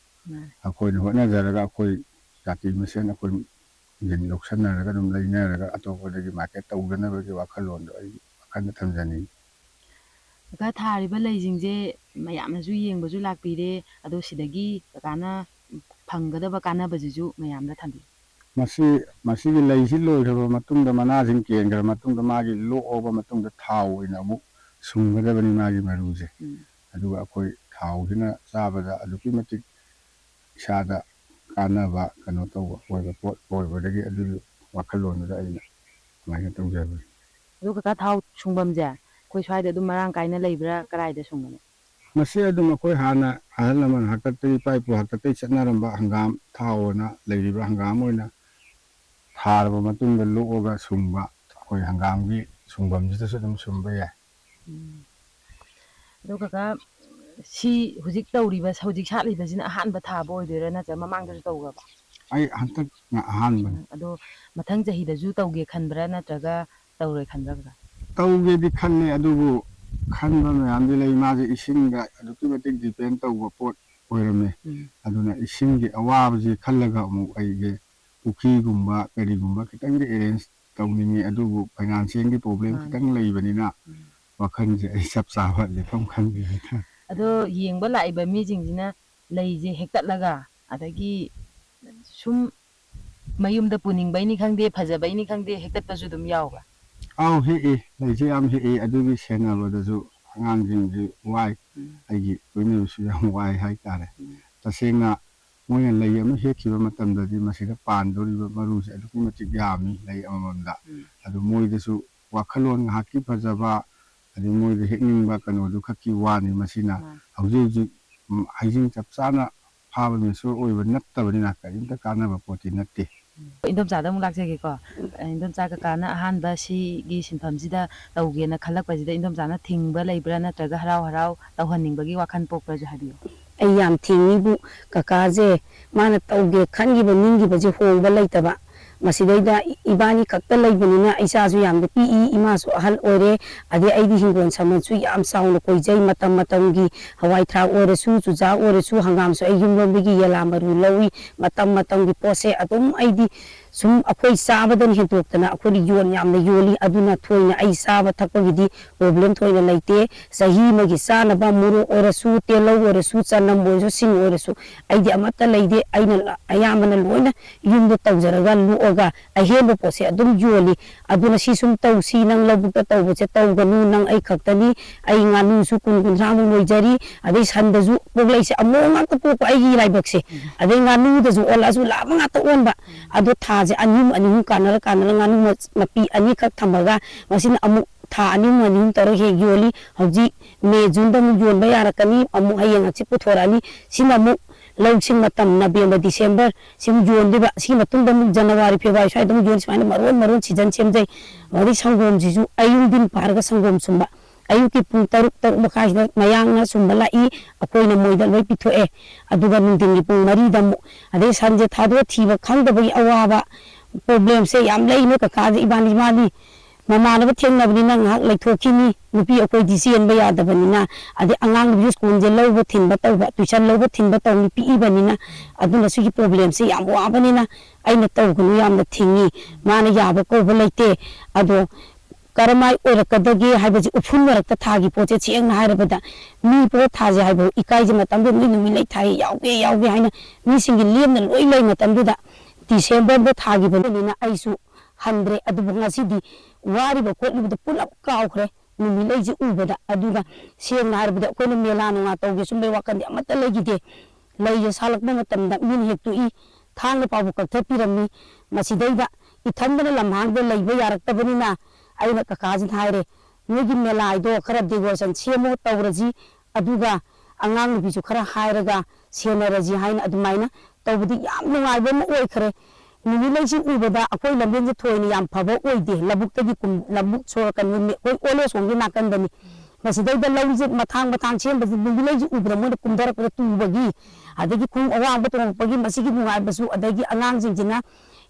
ꯃꯥꯅꯦ꯫ ꯑꯩꯈꯣꯏꯅ ꯍꯣꯠꯅꯖꯔꯒ, ꯑꯩꯈꯣꯏ ꯖꯥꯇꯤ ꯃꯁꯦꯟ ꯑꯩꯈꯣꯏ ꯌꯦꯟ ꯂꯧꯁꯟꯅꯔꯒ ꯑꯗꯨꯝ ꯂꯩꯅꯔꯒ, ꯑꯇꯣꯞꯄꯗꯒꯤ ꯃꯥꯔꯀꯦꯠ ꯇꯧꯗꯅꯕꯒꯤ ꯋꯥꯈꯜꯂꯣꯟꯗꯣ ꯑꯩꯒꯤ ꯋꯥꯈꯜꯗ ꯊꯝꯖꯅꯤꯡꯉꯤ꯫ ꯀꯀꯥ, ꯊꯥꯔꯤꯕ ꯂꯩꯁꯤꯡꯁꯦ ꯃꯌꯥꯝꯅꯁꯨ ꯌꯦꯡꯕꯁꯨ ꯂꯥꯛꯄꯤꯔꯦ, ꯑꯗꯣ ꯁꯤꯗꯒꯤ ꯀꯀꯥꯅ ꯐꯪꯒꯗꯕ ꯀꯥꯟꯅꯕꯁꯤꯁꯨ ꯃꯌꯥꯝꯗ ꯊꯝꯕꯤꯌꯨ꯫ ꯃꯁꯤ, ꯃꯁꯤꯒꯤ ꯂꯩꯁꯤ ꯂꯣꯏꯈ꯭ꯔꯕ ꯃꯇꯨꯡꯗ, ꯃꯅꯥꯁꯤꯡ ꯀꯦꯟꯈ꯭ꯔꯕ ꯃꯇꯨꯡꯗ, ꯃꯥꯒꯤ ꯂꯣꯛꯑꯕ ꯃꯇꯨꯡꯗ ꯊꯥꯎ ꯑꯣꯏꯅ ꯑꯃꯨꯛ ꯁꯨꯡꯒꯗꯕꯅꯤ ꯃꯥꯒꯤ ꯃꯔꯨꯁꯦ꯫ ꯎꯝ꯫ ꯑꯗꯨꯒ ꯑꯩꯈꯣꯏ ꯊꯥꯎꯁꯤꯅ ꯆꯥꯕꯗ ꯑꯗꯨꯛꯀꯤ ꯃꯇꯤꯛ ꯏꯁꯥꯗ ꯀꯥꯟꯅꯕ ꯀꯩꯅꯣ ꯇꯧꯕ ꯑꯣꯏꯕ ꯄꯣꯠ ꯑꯣꯏꯕꯗꯒꯤ, ꯑꯗꯨꯒꯤ ꯋꯥꯈꯜꯂꯣꯟꯗꯨꯗ ꯑꯩꯅ ꯑꯗꯨꯃꯥꯏꯅ ꯇꯧꯖꯕꯅꯤ꯫ ꯑꯗꯣ ꯀꯀꯥ, ꯊꯥꯎ ꯁꯨꯡꯐꯝꯁꯦ ꯑꯩꯈꯣꯏ ꯁ꯭ꯋꯥꯏꯗ ꯑꯗꯨꯝ ꯃꯔꯥꯡ ꯀꯥꯏꯅ ꯂꯩꯕ꯭ꯔꯥ, ꯀꯗꯥꯏꯗ ꯁꯨꯡꯕꯅꯣ? ꯃꯁꯤ ꯑꯗꯨꯝ ꯑꯩꯈꯣꯏ ꯍꯥꯟꯅ ꯑꯍꯜ ꯂꯃꯟ ꯍꯥꯛꯇꯛꯇꯒꯤ, ꯏꯄꯥ ꯏꯄꯨ ꯍꯥꯛꯇꯛꯇꯒꯤ ꯆꯠꯅꯔꯝꯕ ꯍꯪꯒꯥꯝ ꯊꯥꯎ ꯑꯅ ꯂꯩꯔꯤꯕ ꯍꯪꯒꯥꯝ ꯑꯣꯏꯅ ꯊꯥꯔꯕ ꯃꯇꯨꯡꯗ ꯂꯣꯛꯑꯒ ꯁꯨꯡꯕ, ꯑꯩꯈꯣꯏ ꯍꯪꯒꯥꯝꯒꯤ ꯁꯨꯡꯐꯝꯁꯤꯗꯁꯨ ꯑꯗꯨꯝ ꯁꯨꯡꯕ ꯌꯥꯏ꯫ ꯎꯝ꯫ ꯑꯗꯣ ꯀꯀꯥ, ꯁꯤ ꯍꯧꯖꯤꯛ ꯇꯧꯔꯤꯕ, ꯍꯧꯖꯤꯛ ꯁꯥꯠꯂꯤꯕꯁꯤꯅ ꯑꯍꯥꯟꯕ ꯊꯥꯕ ꯑꯣꯏꯗꯣꯏꯔꯥ, ꯅꯠꯇ꯭ꯔꯒ ꯃꯃꯥꯡꯗꯁꯨ ꯇꯧꯈ꯭ꯔꯕ? ꯑꯩ ꯍꯟꯗꯛꯅ ꯑꯍꯥꯟꯕꯅꯤ꯫ ꯎꯝ, ꯑꯗꯣ ꯃꯊꯪ ꯆꯍꯤꯗꯁꯨ ꯇꯧꯒꯦ ꯈꯟꯕ꯭ꯔꯥ, ꯅꯠꯇ꯭ꯔꯒ ꯇꯧꯔꯣꯏ ꯈꯟꯕ꯭ꯔꯥ, ꯀꯀꯥ? ꯇꯧꯒꯦꯗꯤ ꯈꯜꯂꯤ, ꯑꯗꯨꯕꯨ ꯈꯟꯕ ꯃꯌꯥꯝꯗꯤ ꯂꯩ꯫ ꯃꯥꯁꯦ ꯏꯁꯤꯡꯗ ꯑꯗꯨꯛꯀꯤ ꯃꯇꯤꯛ ꯗꯤꯄꯦꯟ ꯇꯧꯕ ꯄꯣꯠ ꯑꯣꯏꯔꯝꯃꯦ꯫ ꯎꯝ꯫ ꯑꯗꯨꯅ ꯏꯁꯤꯡꯒꯤ ꯑꯋꯥꯕꯁꯤ ꯈꯜꯂꯒ ꯑꯃꯨꯛ ꯑꯩꯁꯦ ꯄꯨꯈ꯭ꯔꯤꯒꯨꯝꯕ ꯀꯔꯤꯒꯨꯝꯕ ꯈꯤꯇꯪꯗꯤ ꯑꯦꯔꯦꯟꯖ ꯇꯧꯅꯤꯡꯉꯤ, ꯑꯗꯨꯕꯨ ꯐꯥꯏꯅꯥꯟꯁꯤꯌꯦꯜꯒꯤ ꯄ꯭ꯔꯣꯕ꯭ꯂꯦꯝ ꯃꯥꯅꯤ꯫ ꯈꯤꯇꯪ ꯂꯩꯕꯅꯤꯅ ꯎꯝ꯫ ꯋꯥꯈꯜꯁꯦ ꯑꯩ ꯆꯞ ꯆꯥꯕ ꯂꯦꯞꯐꯝ ꯈꯪꯗꯦ ꯍꯥꯏꯇꯥꯔꯦ꯫ ꯑꯗꯣ ꯌꯦꯡꯕ ꯂꯥꯛꯏꯕ ꯃꯤꯁꯤꯡꯁꯤꯅ ꯂꯩꯁꯦ ꯍꯦꯛꯇꯠꯂꯒ, ꯑꯗꯒꯤ ꯁꯨꯝ ꯃꯌꯨꯝꯗ ꯄꯨꯅꯤꯡꯕꯩꯅꯤ ꯈꯪꯗꯦ, ꯐꯖꯕꯩꯅꯤ ꯈꯪꯗꯦ, ꯍꯦꯛꯇꯠꯄꯁꯨ ꯑꯗꯨꯝ ꯌꯥꯎꯕ꯭ꯔꯥ? ꯑꯥꯎ, ꯍꯦꯛꯏ, ꯂꯩꯁꯦ ꯌꯥꯝ ꯍꯦꯛꯏ꯫ ꯑꯗꯨꯒꯤ ꯁꯦꯟꯅꯕꯗꯁꯨ ꯑꯉꯥꯡꯁꯤꯡꯁꯤ ꯋꯥꯏ, ꯑꯩꯒꯤ ꯂꯣꯏꯅꯕꯁꯨ ꯌꯥꯝ ꯋꯥꯏ ꯍꯥꯏꯇꯥꯔꯦ꯫ ꯇꯁꯦꯡꯅ ꯃꯣꯏꯅ ꯂꯩ ꯑꯃ ꯍꯦꯛꯈꯤꯕ ꯃꯇꯝꯗꯗꯤ ꯃꯁꯤꯗ ꯄꯥꯟꯗꯧꯔꯤꯕ ꯃꯔꯨꯁꯦ ꯑꯗꯨꯛꯀꯤ ꯃꯇꯤꯛ ꯌꯥꯝꯃꯤ, ꯂꯩ ꯑꯃꯃꯝꯗ꯫ ꯑꯗꯨ ꯃꯣꯏꯗꯁꯨ ꯋꯥꯈꯜꯂꯣꯟ ꯉꯥꯏꯍꯥꯛꯀꯤ ꯐꯖꯕ, ꯑꯗꯩ ꯃꯣꯏꯗ ꯍꯦꯛꯅꯤꯡꯕ ꯀꯩꯅꯣꯗꯨ ꯈꯛꯀꯤ ꯋꯥꯅꯤ꯫ ꯃꯁꯤꯅ ꯍꯧꯖꯤꯛ ꯍꯧꯖꯤꯛ, ꯎꯝ, ꯍꯩꯁꯤꯡ ꯆꯞ ꯆꯥꯅ ꯐꯥꯕ mature ꯑꯣꯏꯕ ꯅꯠꯇꯕꯅꯤꯅ ꯀꯔꯤꯝꯇ ꯀꯥꯟꯅꯕ ꯄꯣꯠꯇꯤ ꯅꯠꯇꯦ꯫ ꯏꯟꯗꯣꯝꯆꯥꯗ ꯑꯃꯨꯛ ꯂꯥꯛꯆꯒꯦꯀꯣ꯫ ꯏꯟꯗꯣꯝꯆꯥ, ꯀꯀꯥꯅ ꯑꯍꯥꯟꯕ ꯁꯤꯒꯤ ꯁꯤꯟꯐꯝꯁꯤꯗ ꯇꯧꯒꯦꯅ ꯈꯜꯂꯛꯄꯁꯤꯗ ꯏꯟꯗꯣꯝꯆꯥꯅ ꯊꯤꯡꯕ ꯂꯩꯕ꯭ꯔꯥ, ꯅꯠꯇ꯭ꯔꯒ ꯍꯔꯥꯎ ꯍꯔꯥꯎ ꯇꯧꯍꯟꯅꯤꯡꯕꯒꯤ ꯋꯥꯈꯜ ꯄꯣꯛꯄ꯭ꯔꯥꯁꯨ ꯍꯥꯏꯕꯤꯌꯨ꯫ ꯑꯩ ꯌꯥꯝ ꯊꯤꯡꯉꯤꯕꯨ, ꯀꯀꯥꯁꯦ ꯃꯥꯅ ꯇꯧꯒꯦ ꯈꯟꯈꯤꯕ ꯅꯤꯡꯈꯤꯕꯁꯦ ꯍꯣꯡꯕ ꯂꯩꯇꯕ꯫ ꯃꯁꯤꯗꯩꯗ ꯏꯕꯥꯅꯤ ꯈꯛꯇ ꯂꯩꯕꯅꯤꯅ ꯏꯆꯥꯁꯨ ꯌꯥꯝꯅ ꯄꯤꯛꯏ, ꯏꯃꯥꯁꯨ ꯑꯍꯜ ꯑꯣꯏꯔꯦ꯫ ꯑꯗꯩ ꯑꯩꯗꯤ ꯍꯤꯡꯒꯣꯜ ꯁꯝꯕꯜꯁꯨ ꯌꯥꯝ ꯆꯥꯎꯅ ꯀꯣꯏꯖꯩ꯫ ꯃꯇꯝ ꯃꯇꯝꯒꯤ ꯍꯋꯥꯏ ꯊ꯭ꯔꯥꯛ ꯑꯣꯏꯔꯁꯨ, ꯆꯨꯖꯥꯛ ꯑꯣꯏꯔꯁꯨ, ꯍꯪꯒꯥꯝꯁꯨ ꯑꯩ ꯌꯨꯝꯂꯣꯝꯗꯒꯤ ꯌꯦꯂꯥ ꯃꯔꯨ ꯂꯧꯏ꯫ ꯃꯇꯝ ꯃꯇꯝꯒꯤ ꯄꯣꯠꯁꯦ ꯑꯗꯨꯝ ꯑꯩꯗꯤ ꯁꯨꯝ ꯑꯩꯈꯣꯏ ꯆꯥꯕꯗꯅ ꯍꯦꯟꯗꯣꯛꯇꯅ ꯑꯩꯈꯣꯏꯗꯤ ꯌꯣꯟ ꯌꯥꯝꯅ ꯌꯣꯜꯂꯤ꯫ ꯑꯗꯨꯅ ꯊꯣꯏꯅ ꯑꯩ ꯆꯥꯕ ꯊꯛꯄꯒꯤꯗꯤ problem ꯊꯣꯏꯅ ꯂꯩꯇꯦ꯫ ꯆꯍꯤ ꯑꯃꯒꯤ ꯆꯥꯅꯕ ꯃꯣꯔꯣꯛ ꯑꯣꯏꯔꯁꯨ, ꯇꯤꯜꯍꯧ ꯑꯣꯏꯔꯁꯨ, ꯆꯅꯝ ꯑꯣꯏꯔꯁꯨ, ꯁꯤꯡ ꯑꯣꯏꯔꯁꯨ, ꯑꯩꯗꯤ ꯑꯃꯠꯇ ꯂꯩꯇꯦ꯫ ꯑꯩꯅ ꯂ-, ꯑꯌꯥꯝꯕꯅ ꯂꯣꯏꯅ ꯌꯨꯝꯗ ꯇꯧꯖꯔꯒ ꯂꯣꯛꯑꯒ ꯑꯍꯦꯟꯕ ꯄꯣꯠꯁꯦ ꯑꯗꯨꯝ ꯌꯣꯜꯂꯤ꯫ ꯑꯗꯨꯅ ꯁꯤ ꯁꯨꯝ ꯇꯧꯁꯤ, ꯅꯪ ꯂꯧꯕꯨꯛꯇ ꯇꯧꯕꯁꯦ ꯇꯧꯒꯅꯨ, ꯅꯪ ꯑꯩ ꯈꯛꯇꯅꯤ꯫ ꯑꯩ ꯉꯥꯅꯨꯁꯨ ꯀꯨꯟ ꯀꯨꯟꯊ꯭ꯔꯥꯃꯨꯛ ꯂꯣꯏꯖꯔꯤ꯫ ꯑꯗꯩ ꯁꯟꯗꯁꯨ ꯀꯣꯛꯂꯩꯁꯦ ꯑꯃꯨꯛ ꯉꯥꯛꯇ ꯄꯣꯛꯄ ꯑꯩꯒꯤ ꯂꯥꯏꯕꯛꯁꯦ꯫ ꯑꯗꯩ ꯉꯥꯅꯨꯗꯁꯨ ꯑꯣꯜꯂꯛꯑꯁꯨ ꯂꯥꯕ ꯉꯥꯛꯇ ꯑꯣꯟꯕ꯫ ꯑꯗꯣ ꯊꯥꯁꯦ ꯑꯅꯤ ꯑꯍꯨꯝ, ꯑꯅꯤ ꯑꯍꯨꯝ ꯀꯥꯟꯅꯔ ꯀꯥꯟꯅꯔ ꯉꯥꯅꯨ ꯃ-, ꯃꯄꯤ ꯑꯅꯤꯈꯛ ꯊꯝꯃꯒ ꯃꯁꯤꯅ ꯑꯃꯨꯛ ꯊꯥ ꯑꯅꯤ ꯑꯍꯨꯝ, ꯑꯅꯤ ꯑꯍꯨꯝ ꯇꯧꯔꯒ ꯍꯦꯛ ꯌꯣꯜꯂꯤ꯫ ꯍꯧꯖꯤꯛ May, Juneꯗ ꯑꯃꯨꯛ ꯌꯣꯟꯕ ꯌꯥꯔꯛꯀꯅꯤ꯫ ꯑꯃꯨꯛ ꯍꯌꯦꯡ ꯍꯪꯆꯤꯠ ꯄꯨꯊꯣꯔꯛꯑꯅꯤ꯫ ꯁꯤꯅ ꯑꯃꯨꯛ ꯂꯧꯁꯤꯡ ꯃꯇꯝ November, December ꯁꯤ ꯑꯃꯨꯛ ꯌꯣꯟꯗꯣꯏꯕ꯫ ꯁꯤꯒꯤ ꯃꯇꯨꯡꯗ ꯑꯃꯨꯛ January, February ꯁ꯭ꯋꯥꯏꯗ ꯑꯃꯨꯛ ꯌꯣꯟ, ꯁꯨꯃꯥꯏꯅ ꯃꯔꯣꯟ ꯃꯔꯣꯟ season ꯁꯦꯝꯖꯩ꯫ ꯑꯗꯩ ꯁꯪꯒꯣꯝꯁꯤꯁꯨ ꯑꯌꯨꯛ ꯅꯨꯡꯊꯤꯟ ꯄꯥꯔꯒ ꯁꯪꯒꯣꯝ ꯁꯨꯝꯕ꯫ ꯑꯌꯨꯛꯀꯤ ꯄꯨꯡ ꯇꯔꯨꯛ, ꯇꯔꯨꯛ ꯃꯈꯥꯏꯁꯤꯗ ꯃꯌꯥꯡꯅ ꯁꯨꯝꯕ ꯂꯥꯛꯏ, ꯑꯩꯈꯣꯏꯅ ꯃꯣꯏꯗ ꯂꯣꯏ ꯄꯤꯊꯣꯛꯑꯦ꯫ ꯑꯗꯨꯒ ꯅꯨꯡꯊꯤꯟꯒꯤ ꯄꯨꯡ ꯃꯔꯤꯗ ꯑꯃꯨꯛ, ꯑꯗꯩ ꯁꯟꯁꯦ ꯊꯥꯗꯣꯛꯑ ꯊꯤꯕ ꯈꯪꯗꯕꯒꯤ ꯑꯋꯥꯕ problemꯁꯦ ꯌꯥꯝ ꯂꯩ꯫ ꯅꯣꯏ ꯀꯀꯥꯁꯦ ꯏꯕꯥꯅꯤ, ꯃꯥꯗꯤ ꯃꯃꯥꯟꯅꯕ ꯊꯦꯡꯅꯕꯅꯤꯅ ꯉꯥꯏꯍꯥꯛ ꯂꯩꯊꯣꯛꯈꯤꯅꯤ, ꯅꯨꯄꯤ ꯑꯩꯈꯣꯏꯗꯤ ꯆꯦꯟꯕ ꯌꯥꯗꯕꯅꯤꯅ꯫ ꯑꯗꯩ ꯑꯉꯥꯡ ꯅꯨꯄꯤꯁꯨ ꯁ꯭ꯀꯨꯜꯁꯦ ꯂꯧꯕ ꯊꯤꯟꯕ ꯇꯧꯕ, tuition ꯂꯧꯕ ꯊꯤꯟꯕ ꯇꯧꯅꯤ ꯄꯤꯛꯏꯕꯅꯤꯅ꯫ ꯑꯗꯨꯅ ꯁꯤꯒꯤ problemꯁꯦ ꯌꯥꯝ ꯋꯥꯕꯅꯤꯅ ꯑꯩꯅ ꯇꯧꯒꯅꯨ ꯌꯥꯝꯅ ꯊꯤꯡꯉꯤ꯫ ꯃꯥꯅ ꯌꯥꯕ ꯀꯧꯕ ꯂꯩꯇꯦ꯫ ꯑꯗꯣ ꯀꯔꯝꯍꯥꯏ ꯑꯣꯏꯔꯛꯀꯗꯒꯦ ꯍꯥꯏꯕꯁꯤ ꯎꯐꯨꯟ ꯃꯔꯛꯇ ꯊꯥꯒꯤ ꯄꯣꯠꯁꯦ ꯁꯦꯡꯅ ꯍꯥꯏꯔꯕꯗ ꯃꯤ ꯄꯣꯠ ꯊꯥꯁꯦ ꯍꯥꯏꯕ ꯏꯀꯥꯏꯁꯦ ꯃꯇꯝꯗꯨꯗ ꯃꯤ ꯅꯨꯃꯤꯠ ꯂꯩ ꯊꯥꯏ ꯌꯥꯎꯒꯦ ꯌꯥꯎꯒꯦ ꯍꯥꯏꯅ ꯃꯤꯁꯤꯡꯒꯤ ꯂꯦꯝꯅ ꯂꯣꯏ ꯂꯩ ꯃꯇꯝꯗꯨꯗ ꯗꯤꯁꯦꯝꯕꯔꯗ ꯊꯥꯈꯤꯕꯅꯤꯅ ꯑꯩꯁꯨ ꯍꯟꯗ꯭ꯔꯦ꯫ ꯑꯗꯨꯕꯨ ꯉꯁꯤꯗꯤ ꯋꯥꯔꯤꯕ ꯈꯣꯠꯂꯤꯕꯗ ꯄꯨꯂꯞ ꯀꯥꯎꯈ꯭ꯔꯦ꯫ ꯅꯨꯃꯤꯠ ꯂꯩꯁꯤ ꯎꯕꯗ꯫ ꯑꯗꯨꯒ ꯁꯦꯡꯅ ꯍꯥꯏꯔꯕꯗ ꯑꯩꯈꯣꯏꯅ ꯃꯦꯂꯥ ꯅꯨꯡꯂꯥ ꯇꯧꯒꯦ ꯁꯨꯝꯕꯩ ꯋꯥꯈꯜꯗꯤ ꯑꯃꯠꯇ ꯂꯩꯈꯤꯗꯦ꯫ ꯂꯩꯁꯦ ꯁꯥꯠꯂꯛꯄ ꯃꯇꯝꯗ ꯃꯤꯅ ꯍꯦꯛꯇꯣꯛꯏ, ꯊꯥꯡꯅ ꯐꯥꯎꯕ ꯀꯛꯊꯠꯄꯤꯔꯝꯃꯤ꯫ ꯃꯁꯤꯗꯩꯗ ꯏꯊꯟꯗꯅ ꯂꯝꯍꯥꯡꯗ ꯂꯩꯕ ꯌꯥꯔꯛꯇꯕꯅꯤꯅ ꯑꯩꯅ ꯀꯀꯥꯁꯤꯗ ꯍꯥꯏꯔꯦ, "ꯅꯣꯏꯒꯤ ꯃꯦꯂꯥꯗꯣ ꯈꯔ ꯗꯦꯀꯣꯔꯦꯁꯟ ꯁꯦꯝꯃꯣ, ꯇꯧꯔꯁꯤ, ꯑꯗꯨꯒ ꯑꯉꯥꯡ ꯅꯨꯄꯤꯁꯨ ꯈꯔ ꯍꯥꯏꯔꯒ ꯁꯦꯟꯅꯔꯁꯤ" ꯍꯥꯏꯅ ꯑꯗꯨꯃꯥꯏꯅ ꯇꯧꯕꯗꯤ ꯌꯥꯝ ꯅꯨꯡꯉꯥꯏꯕ ꯑꯃ ꯑꯣꯏꯈ꯭ꯔꯦ꯫ ꯅꯨꯃꯤꯠ ꯂꯩꯁꯤ ꯎꯕꯗ ꯑꯩꯈꯣꯏ ꯂꯝꯕꯦꯟꯁꯦ ꯊꯣꯏꯅ ꯌꯥꯝ ꯐꯕ ꯑꯣꯏꯗꯦ, ꯂꯧꯕꯨꯛꯇꯒꯤ ꯀꯨꯝ-, ꯂꯧꯕꯨꯛ ꯁꯣꯔꯣꯛꯀ ꯅꯨꯃꯤꯠ ꯑꯩꯈꯣꯏ ꯑꯣꯜ ꯑꯦꯖ ꯍꯣꯝꯒꯤ ꯅꯥꯀꯟꯗꯅꯤ꯫ ꯃꯁꯤꯗꯩꯗ ꯂꯧꯁꯦ ꯃꯊꯥꯡ ꯃꯊꯥꯡ ꯁꯦꯝꯕꯁꯦ ꯅꯨꯃꯤꯠ ꯂꯩꯁꯤ ꯎꯕꯗ ꯃꯣꯏꯅ ꯀꯨꯝꯊꯔꯛꯄꯗ ꯇꯨꯕꯒꯤ, ꯑꯗꯒꯤ ꯈꯣꯡ ꯑꯋꯥꯡꯕ ꯇꯣꯡꯉꯛꯄꯒꯤ ꯃꯁꯤꯒꯤ ꯅꯨꯡꯉꯥꯏꯕꯁꯨ, ꯑꯗꯒꯤ ꯑꯉꯥꯡꯁꯤꯡꯁꯤꯅ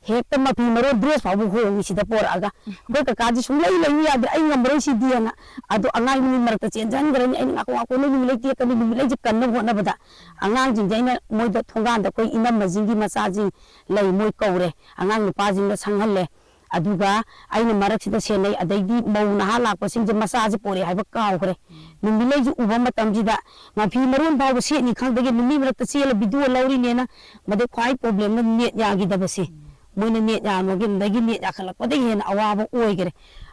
ꯍꯦꯛꯇ ꯃꯐꯤ ꯃꯔꯣꯟ ꯗ꯭ꯔꯦꯁ ꯐꯥꯎꯕ ꯍꯣꯡꯉꯤ ꯁꯤꯗ ꯄꯣꯔꯛꯑꯒ꯫ ꯑꯩꯈꯣꯏ ꯀꯀꯥꯁꯦ ꯁꯨꯡꯂꯩ ꯂꯩꯌꯨ ꯌꯥꯗ꯭ꯔꯦ, "ꯑꯩ ꯉꯝꯃꯔꯣꯏ ꯁꯤꯗꯤ" ꯍꯥꯏꯅ꯫ ꯑꯗꯣ ꯑꯉꯥꯡ ꯅꯨꯃꯤꯠ ꯃꯔꯛꯇ ꯆꯦꯟꯁꯤꯟꯈ꯭ꯔꯅꯤ꯫ ꯑꯩꯅ, "ꯉꯥꯏꯈꯣ, ꯉꯥꯏꯈꯣ, ꯅꯣꯏ ꯅꯨꯃꯤꯠ ꯂꯩ ꯇꯦꯛꯀꯅꯤ", ꯅꯨꯃꯤꯠ ꯂꯩꯁꯦ ꯀꯟꯅꯕ ꯍꯣꯠꯅꯕꯗ ꯑꯉꯥꯡꯁꯤꯡꯁꯦ ꯑꯩꯅ ꯃꯣꯏꯗ ꯊꯣꯡꯒꯥꯟꯗ ꯑꯩꯈꯣꯏ ꯏꯅꯝꯃꯁꯤꯡꯒꯤ ꯃꯆꯥꯁꯤꯡ ꯂꯩ, ꯃꯣꯏ ꯀꯧꯔꯦ, ꯑꯉꯥꯡ ꯅꯨꯄꯥꯁꯤꯡꯅ ꯁꯪꯍꯜꯂꯦ꯫ ꯑꯗꯨꯒ ꯑꯩꯅ ꯃꯔꯛꯁꯤꯗ ꯁꯦꯟꯅꯩ, ꯑꯗꯩꯗꯤ ꯃꯧ ꯅꯍꯥ ꯂꯥꯛꯄꯁꯤꯡꯁꯦ ꯃꯆꯥꯁꯦ ꯄꯣꯔꯛꯑꯦ ꯍꯥꯏꯕ ꯀꯥꯎꯈ꯭ꯔꯦ꯫ ꯅꯨꯃꯤꯠ ꯂꯩꯁꯤ ꯎꯕ ꯃꯇꯝꯁꯤꯗ ꯃꯐꯤ ꯃꯔꯣꯟ ꯐꯥꯎꯕ ꯁꯦꯠꯅꯤ ꯈꯪꯗꯒꯦ ꯅꯨꯃꯤꯠ ꯃꯔꯛꯇ ꯆꯦꯜꯂ ꯚꯤꯗꯤꯑꯣ ꯂꯧꯔꯤꯅꯦꯅ꯫ ꯃꯗꯩ ꯈ꯭ꯋꯥꯏ ꯄ꯭ꯔꯣꯕ꯭ꯂꯦꯝꯅ ꯅꯦꯠ ꯌꯥꯈꯤꯗꯕꯁꯦ꯫ ꯃꯣꯏꯅ ꯅꯦꯠ ꯌꯥꯝꯃꯒꯤ ꯑꯗꯒꯤ ꯅꯦꯠ ꯌꯥꯈꯠꯂꯛꯄꯗꯒꯤ ꯍꯦꯟꯅ ꯑꯋꯥꯕ ꯑꯣꯏꯈꯔꯦ꯫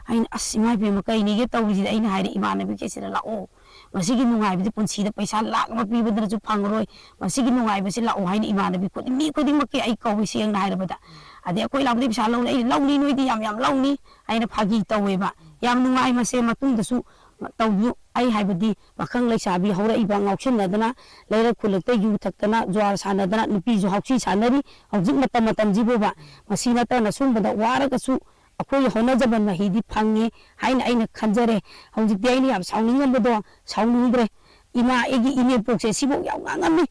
ꯑꯩꯅ, "ꯑꯁ, ꯏꯃꯥ ꯏꯕꯦꯝꯃ, ꯀꯩꯅꯤꯒꯦ ꯇꯧꯔꯤꯁꯤꯗꯤ?" ꯑꯩꯅ ꯍꯥꯏꯔꯦ ꯏꯃꯥꯟꯅꯕꯤꯈꯩꯁꯤꯗ, "ꯂꯥꯛꯑꯣ, ꯃꯁꯤꯒꯤ ꯅꯨꯡꯉꯥꯏꯕꯗꯤ ꯄꯨꯟꯁꯤꯗ ꯄꯩꯁꯥ ꯂꯥꯛ ꯑꯃ ꯄꯤꯕꯗꯅꯁꯨ ꯐꯪꯉꯔꯣꯏ, ꯃꯁꯤꯒꯤ ꯅꯨꯡꯉꯥꯏꯕꯁꯤ ꯂꯥꯛꯑꯣ" ꯍꯥꯏꯅ ꯏꯃꯥꯟꯅꯕꯤ ꯈꯨꯗꯤꯡ, ꯃꯤ ꯈꯨꯗꯤꯡꯃꯛꯀꯤ ꯑꯩ ꯀꯧꯏ꯫ ꯁꯦꯡꯅ ꯍꯥꯏꯔꯕꯗ, ꯑꯗꯩ ꯑꯩꯈꯣꯏ ꯂꯥꯛꯄꯗꯤ ꯄꯩꯁꯥ ꯂꯧꯅꯤ, ꯑꯩꯅ, "ꯂꯧꯅꯤ, ꯅꯣꯏꯗꯤ ꯌꯥꯝ ꯌꯥꯝ ꯂꯧꯅꯤ" ꯍꯥꯏꯅ ꯐꯥꯒꯤ ꯇꯧꯋꯦꯕ꯫ ꯌꯥꯝ ꯅꯨꯡꯉꯥꯏ꯫ ꯃꯁꯦ ꯃꯇꯨꯡꯗꯁꯨ ꯇꯧꯕꯤꯌꯨ꯫ ꯑꯩ ꯍꯥꯏꯕꯗꯤ ꯄꯥꯈꯪ ꯂꯩꯁꯥꯕꯤ ꯍꯧꯔꯛꯏꯕ ꯉꯥꯎꯁꯤꯟꯅꯗꯅ, ꯂꯩꯔꯛ ꯈꯨꯜꯂꯛꯇ ꯌꯨ ꯊꯛꯇꯅ, ꯖꯨꯋꯥꯔ ꯁꯥꯟꯅꯗꯅ, ꯅꯨꯄꯤꯁꯨ ꯍꯥꯎꯁꯤ ꯁꯥꯟꯅꯔꯤ ꯍꯧꯖꯤꯛ ꯃꯇꯝ ꯃꯇꯝꯁꯤꯕꯨꯕ꯫ ꯃꯁꯤ ꯅꯠꯇꯅ ꯁꯨꯝꯕꯗ ꯋꯥꯔꯒꯁꯨ ꯑꯩꯈꯣꯏꯒꯤ ꯍꯣꯠꯅꯖꯃꯟ ꯃꯍꯩꯗꯤ ꯐꯪꯉꯦ ꯍꯥꯏꯅ ꯑꯩꯅ ꯈꯟꯖꯔꯦ꯫ ꯍꯧꯖꯤꯛꯇꯤ ꯑꯩꯅ ꯌꯥꯝ ꯁꯥꯎꯅꯤꯡꯉꯝꯕꯗꯣ ꯁꯥꯎꯅꯤꯡꯗ꯭ꯔꯦ꯫ ꯏꯃꯥ, ꯑꯩꯒꯤ ꯏꯅꯦꯝꯄꯣꯛꯁꯦ ꯁꯤꯐꯥꯎ ꯌꯥꯝ ꯉꯥꯡꯉꯝꯃꯤ,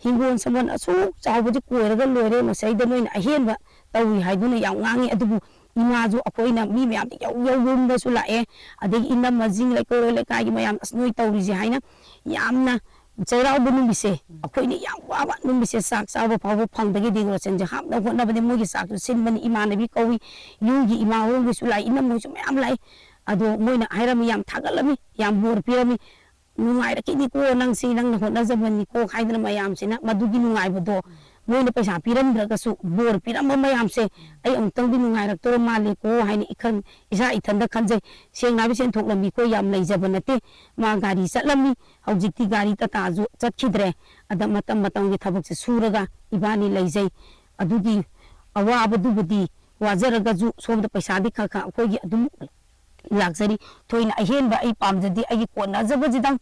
"ꯍꯤꯡꯒꯣꯜ ꯁꯝꯕꯜ ꯑꯁꯨꯛ ꯆꯥꯎꯕꯁꯦ ꯀꯣꯏꯔꯒ ꯂꯣꯏꯔꯦ, ꯃꯁꯩꯗ ꯅꯣꯏꯅ ꯑꯍꯦꯟꯕ ꯇꯧꯏ" ꯍꯥꯏꯗꯨꯅ ꯌꯥꯝ ꯉꯥꯡꯉꯤ꯫ ꯑꯗꯨꯕꯨ ꯏꯃꯥꯁꯨ ꯑꯩꯈꯣꯏꯅ ꯃꯤ ꯃꯌꯥꯝꯗꯤ ꯌꯧ ꯌꯧ ꯌꯨꯝꯗꯁꯨ ꯂꯥꯛꯑꯦ, ꯑꯗꯒꯤ ꯏꯅꯝꯃꯁꯤꯡ, ꯂꯩꯀꯣꯏꯔꯣꯜ ꯂꯩꯀꯥꯏꯒꯤ ꯃꯌꯥꯝ, "ꯑꯁ, ꯅꯣꯏ ꯇꯧꯔꯤꯁꯦ" ꯍꯥꯏꯅ ꯌꯥꯝꯅ ꯆꯩꯔꯥꯎꯕ ꯅꯨꯃꯤꯠꯁꯦ ꯑꯩꯈꯣꯏꯅ ꯌꯥꯝ ꯋꯥꯕ ꯅꯨꯃꯤꯠꯁꯦ, ꯆꯥꯛ ꯆꯥꯕ ꯐꯥꯎꯕ ꯐꯪꯗꯒꯦ ꯗꯦꯀꯣꯔꯦꯁꯟꯁꯦ ꯍꯥꯞꯅꯕ ꯍꯣꯠꯅꯕꯗ ꯃꯣꯏꯒꯤ ꯆꯥꯛꯁꯨ ꯁꯤꯟꯕꯅꯤ꯫ ꯏꯃꯥꯟꯅꯕꯤ ꯀꯧꯏ, ꯌꯨꯝꯒꯤ ꯏꯃꯥ ꯍꯣꯏꯒꯤꯁꯨ ꯂꯥꯛꯏ, ꯏꯅꯝꯃ ꯍꯣꯏꯁꯨ ꯃꯌꯥꯝ ꯂꯥꯛꯏ꯫ ꯑꯗꯣ ꯃꯣꯏꯅ ꯍꯥꯏꯔꯝꯃꯤ, ꯌꯥꯝ ꯊꯥꯒꯠꯂꯝꯃꯤ, ꯌꯥꯝ ꯕꯣꯔ ꯄꯤꯔꯝꯃꯤ꯫ "ꯅꯨꯡꯉꯥꯏꯔꯛꯈꯤꯅꯤꯀꯣ ꯅꯪꯁꯤ, ꯅꯪꯅ ꯍꯣꯠꯅꯖꯕꯅꯤꯀꯣ" ꯍꯥꯏꯗꯅ ꯃꯌꯥꯝꯁꯤꯅ ꯃꯗꯨꯒꯤ ꯅꯨꯡꯉꯥꯏꯕꯗꯣ ꯃꯣꯏꯅ ꯄꯩꯁꯥ ꯄꯤꯔꯝꯗ꯭ꯔꯒꯁꯨ ꯕꯣꯔ ꯄꯤꯔꯝꯕ ꯃꯌꯥꯝꯁꯦ ꯑꯩ ꯑꯃꯨꯛꯇꯪꯗꯤ ꯅꯨꯡꯉꯥꯏꯔꯛꯇꯧꯔ ꯃꯥꯜꯂꯦꯀꯣ ꯍꯥꯏꯅ ꯏꯈꯟ-, ꯏꯁꯥ ꯏꯊꯟꯗ ꯈꯟꯖꯩ꯫ ꯁꯦꯡꯅ ꯍꯥꯏꯕ, ꯁꯦꯟꯊꯣꯛ ꯂꯝꯕꯤ ꯑꯩꯈꯣꯏ ꯌꯥꯝ ꯂꯩꯖꯕ ꯅꯠꯇꯦ꯫ ꯃꯥ ꯒꯥꯔꯤ ꯆꯠꯂꯝꯃꯤ, ꯍꯧꯖꯤꯛꯇꯤ ꯒꯥꯔꯤ ꯇꯇꯥꯁꯨ ꯆꯠꯈꯤꯗ꯭ꯔꯦ꯫ ꯑꯗ ꯃꯇꯝ ꯃꯇꯝꯒꯤ ꯊꯕꯛꯁꯦ ꯁꯨꯔꯒ ꯏꯕꯥꯅꯤ ꯂꯩꯖꯩ꯫ ꯑꯗꯨꯒꯤ ꯑꯋꯥꯕꯗꯨꯕꯨꯗꯤ ꯋꯥꯖꯔꯒꯁꯨ ꯁꯣꯝꯗ ꯄꯩꯁꯥꯗꯤ ꯈꯔ ꯈꯔ ꯑꯩꯈꯣꯏꯒꯤ ꯑꯗꯨꯝ ꯂꯥꯛꯆꯔꯤ꯫ ꯊꯣꯏꯅ ꯑꯍꯦꯟꯕ ꯑꯩ ꯄꯥꯝꯖꯗꯦ, ꯑꯩꯒꯤ ꯀꯣꯟꯅꯖꯕꯁꯤꯗꯪ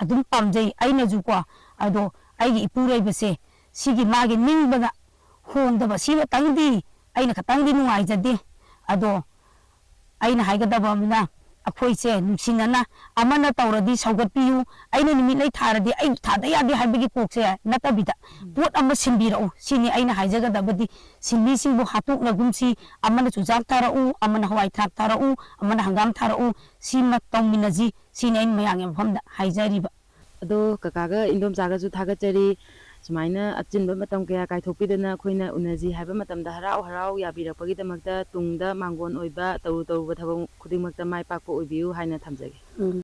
ꯑꯗꯨꯝ ꯄꯥꯝꯖꯩ ꯑꯩꯅꯁꯨꯀꯣ꯫ ꯑꯗꯣ ꯑꯩꯒꯤ ꯏꯄꯨꯔꯣꯏꯕꯁꯦ ꯁꯤꯒꯤ ꯃꯥꯒꯤ ꯅꯤꯡꯕꯗ ꯍꯣꯡꯗꯕ ꯁꯤꯃꯇꯪꯗꯤ ꯑꯩꯅ ꯈꯇꯪꯗꯤ ꯅꯨꯡꯉꯥꯏꯖꯗꯦ꯫ ꯑꯗꯣ ꯑꯩꯅ ꯍꯥꯏꯒꯗꯕ ꯑꯃꯅ, ꯑꯩꯈꯣꯏꯁꯦ ꯅꯨꯡꯁꯤꯅꯅ ꯑꯃꯅ ꯇꯧꯔꯗꯤ ꯁꯧꯒꯠꯄꯤꯌꯨ, ꯑꯩꯅ ꯅꯨꯃꯤꯠ ꯂꯩ ꯊꯥꯔꯗꯤ ꯑꯩ ꯊꯥꯗ ꯌꯥꯗꯦ ꯍꯥꯏꯕꯒꯤ ꯀꯣꯛꯁꯦ ꯅꯠꯇꯕꯤꯗ ꯄꯣꯠ ꯑꯃ ꯁꯤꯟꯕꯤꯔꯛꯎ ꯁꯤꯅꯤ ꯑꯩꯅ ꯍꯥꯏꯖꯒꯗꯕꯗꯤ꯫ ꯁꯤꯟꯃꯤꯁꯤꯡꯕꯨ ꯍꯥꯠꯇꯣꯛꯅꯒꯨꯝꯁꯤ, ꯑꯃꯅ ꯆꯨꯖꯥꯛ ꯊꯥꯔꯛꯎ, ꯑꯃꯅ ꯍꯋꯥꯏ ꯊ꯭ꯔꯥꯛ ꯊꯥꯔꯛꯎ, ꯑꯃꯅ ꯍꯪꯒꯥꯝ ꯊꯥꯔꯛꯎ, ꯁꯤꯃ ꯇꯧꯃꯤꯟꯅꯁꯤ ꯁꯤꯅꯤ ꯑꯩꯅ ꯃꯌꯥꯝꯒꯤ ꯃꯐꯝꯗ ꯍꯥꯏꯖꯔꯤꯕ꯫ ꯑꯗꯣ ꯀꯀꯥꯒ ꯏꯟꯗꯣꯝꯆꯥꯒꯁꯨ ꯊꯥꯒꯠꯆꯔꯤ꯫ ꯁꯨꯃꯥꯏꯅ ꯑꯆꯤꯟꯕ ꯃꯇꯝ ꯀꯌꯥ ꯀꯥꯏꯊꯣꯛꯄꯤꯗꯅ ꯑꯩꯈꯣꯏꯅ ꯎꯅꯁꯤ ꯍꯥꯏꯕ ꯃꯇꯝꯗ ꯍꯔꯥꯎ ꯍꯔꯥꯎ ꯌꯥꯕꯤꯔꯛꯄꯒꯤꯗꯃꯛꯇ ꯇꯨꯡꯗ ꯃꯥꯡꯒꯣꯟ ꯑꯣꯏꯕ ꯇꯧꯔꯨ ꯇꯧꯔꯨꯕ ꯊꯕꯛ ꯈꯨꯗꯤꯡꯃꯛꯇ ꯃꯥꯏ ꯄꯥꯛꯄ ꯑꯣꯏꯕꯤꯌꯨ ꯍꯥꯏꯅ ꯊꯝꯖꯒꯦ꯫ ꯎꯝ꯫